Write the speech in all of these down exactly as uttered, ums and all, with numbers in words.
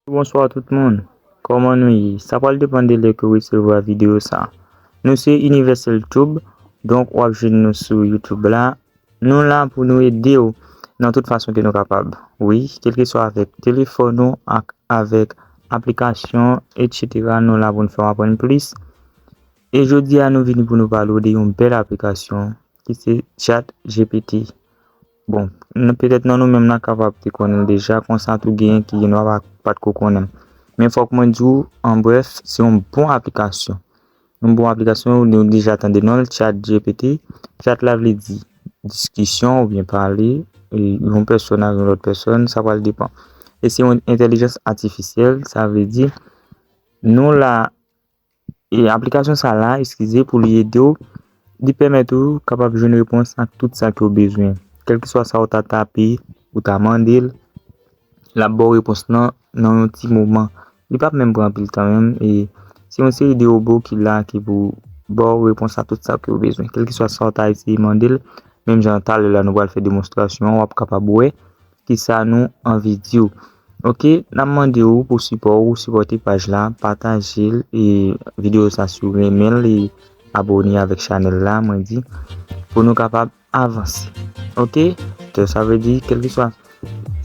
Bonswa tout moun. Kòman nou ye? Sa pral depann de lè ke w resevwa videyo sa. Nou se Universal Tube, donk w ap jwenn nou sou YouTube la. Nou la pou nou ede w nan tout fason ke nou kapab. Wi, kèlkeswa avèk telefòn ou ak avèk aplikasyon, etsetera, nou la pou n fè w aprann plis. E jodi a, nou vini pou nou pale w de yon bèl aplikasyon ki se ChatGPT. Bon, nou, petèt nan nou menm n a kapab te konnen l deja, konsa tou genyen ki gen dwa pa, pa t ko konnen l. Men fòk mwen di w, an brèf, se yon bon aplikasyon. Yon bon aplikasyon, nou deja tande non l, ChatGPT. Chat la vle di diskisyon oubyen pale, e yon pèsòn ak yon lòt pèsòn, sa pral depann. E se yon entèlijans atifisyèl, sa vle di, nou la, e aplikasyon sa la, eskize, pou li ede w, li pèmèt ou kapab jwenn repons ak tout sa ke w bezwen. Kèlkeswa sa w ta tape, ou ta mande l, l ap ba w repons lan nan yon ti moman. Li p ap menm pran anpil tan menm, e se yon seri de wobo ki la ki pou ba w repons a tout sa ke w bezwen. Kèlkeswa sa w ta eseye mande l, menm jan talè la nou pral fè demonstrasyon an, w ap kapab wè kisa nou anvi di w. Oke, n ap mande w pou sipò w, sipòte paj la, pataje l, e videyo sa si w renmen l, e abòne avèk chanèl la, mwen di, pou nou kapab avanse. Oke? Donk, sa vle di, kèlkeswa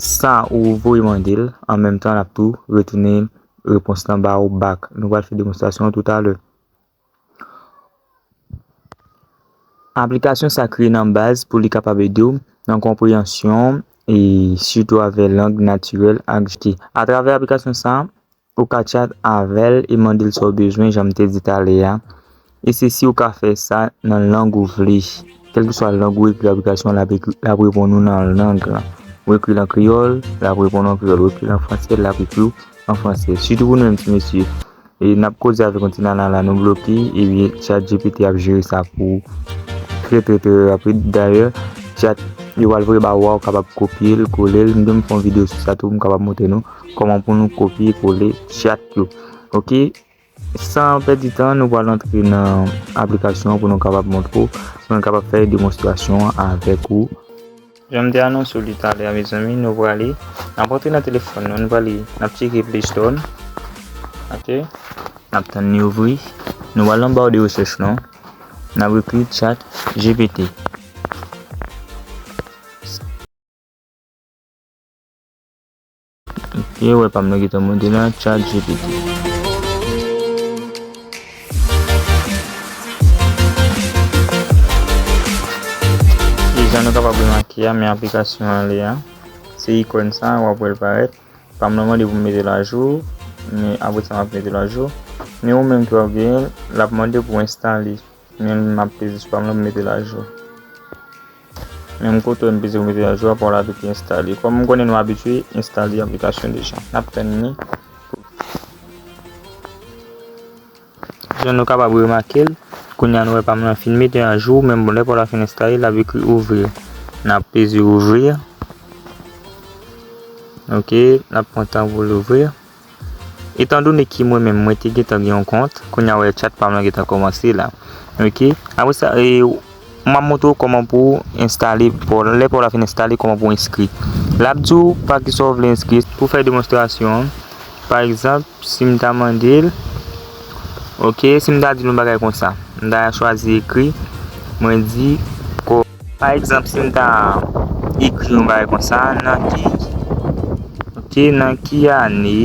sa ou voye mande l, an menm tan, l ap tou retounen repons lan ba ou back. Nou pral fè demonstrasyon an toutalè. Aplikasyon sa kreye nan baz pou li kapab ede w nan konpreyansyon e sitou avè lang natirèl ak jete. Atravè aplikasyon sa, ou ka chat avè l e mande l sa w bezwen, jan m te di talè a. E se si ou ka fè sa nan lang ou vle. Kèlkeswa lang ou ekri aplikasyon an, l ap ekri, l ap reponn ou nan lang lan. Ou ekri l an kreyòl, l ap reponn ou an kreyòl. Ou ekri l an fransè, l ap ekri w an fransè. Sitou pou nou menm ti mesye. E n ap koze avèk yon ti nana la, nou bloke, ebyen, ChatGPT ap jere sa pou ou trè, trè, trè rapid. Dayè, chat, yo pral voye ba ou a, ou kapab kopye l, kole l. M gen m fè yon videyo sou sa tou, m kapab montre nou kòman pou nou kopye, kole chat yo. Oke? San pèdi tan, nou pral antre nan aplikasyon an pou nou kapab montre w, pou nou kapab fè demonstrasyon an avèk ou. Jan m te anonse w li talè a, mezanmi, nou prale, n ap antre nan telefòn nou, nou prale, n ap tcheke Play Store n. Oke? N ap tann li ouvri. Nou pral nan ba de rechèch nou. N ap ekri ChatGPT. Oke, wè pa m nan gentan monte la, ChatGPT. E jan nou kapab remake a, men aplikasyon an le a. Se ikòn sa, w ap wè l parèt. Pa m nan mande pou m mete l ajou, men apre sa m ap mete l ajou. Men ou menm ki w ap genyen l, l ap mande pou w enstale. Men m ap peze sou pa m nan pou m mete l ajou. Menm kote w m peze pou mete l ajou, apre w la tou ki enstale. Kòm m konnen nou abitye enstale aplikasyon deja. N ap tann li. Jan nou kapab remake l, kounye a nou wè pa m nan fin mete ajou, men bon, lè pa w la fin enstale, l ap ekri ouvrir. N ap peze ouvrir. Oke, l ap pran tan pou l ouvrir. Etandone ke mwen menm, mwen te gentan gen yon kont, kounye a wè chat pa m lan gentan kòmanse la. Oke, apre sa, e, m ap montre w kòman pou w enstale pa w, lè pa w la fin enstale, kòman pou w enskri. L ap di w pa kisa w vle enskri. Pou fè demonstrasyon, pa egzanp, si m ta mande l, oke, si m ta di l yon bagay konsa, m ta chwazi ekri, mwen di, ko-, pa egzanp, si m ta ekri yon bagay konsa, nan ki, oke, nan ki ane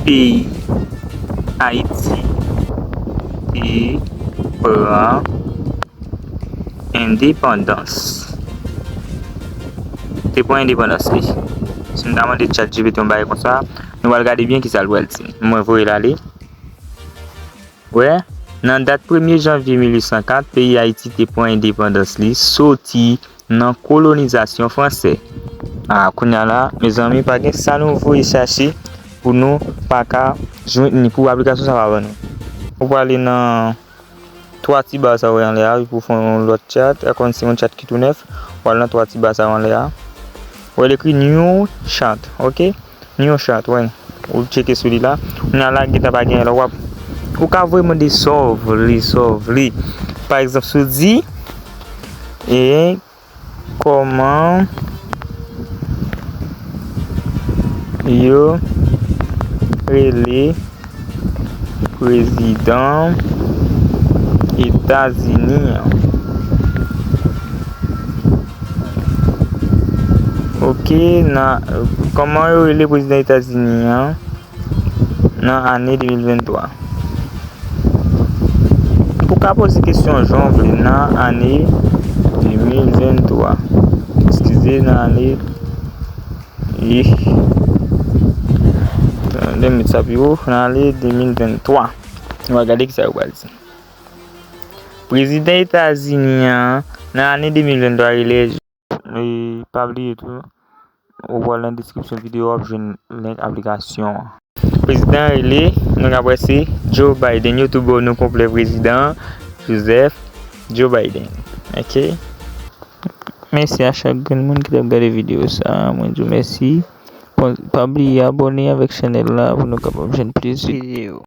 peyi Ayiti te pran endepandans. Te pran endepandans li. Si m ta mande ChatGPT yon bagay konsa, nou pral gade byen kisa l pral di. Mwen voye l ale. Wè, nan dat premye janvye mil uit san kat, peyi Ayiti te pran endepandans li soti nan kolonizasyon fransè. A, kounye a la, mezanmi, pa gen sa nou voye chache pou nou pa ka jwenn ni pou aplikasyon sa pa ban nou. Ou prale nan twa ti ba sa w wè anlè a, pou fè yon lòt chat, akòm se yon chat ki tou nèf, w al nan twa ti ba sa w anlè a. Wè l ekri new chat, oke? New chat, wè. Ou tcheke sou li la. Kounye a la, gentan pa genyen la, w ap, ou ka voye mande sa w vle, sa w vle. Pa egzanp, si w di, e, kòman, yo rele prezidan Etazini an. Ok, nan, kòman yo rele prezidan Etazini an nan ane de mil venntwa? Ou ka poze kesyon jan w vle nan ane de mil venntwa. Eskize, nan ane, ih, ann met sa pi wo, nan ane de mil venntwa. Nou va gade kisa yo pral di. Prezidan Etazini an, nan ane de mil venntwa, rele, e pa bliye tou, ou pral nan deskripsyon videyo, w ap jwenn link aplikasyon an. Prezidan an rele, nou ka wè se Joe Biden, yo tou ba w non konplè prezidan an, Joseph Joe Biden. Ok? Mèsi a chak grenn moun ki t ap gade videyo sa a, mwen di w mèsi. Bon, pa bliye abòne avèk chanèl la pou nou kapab jwenn plis videyo.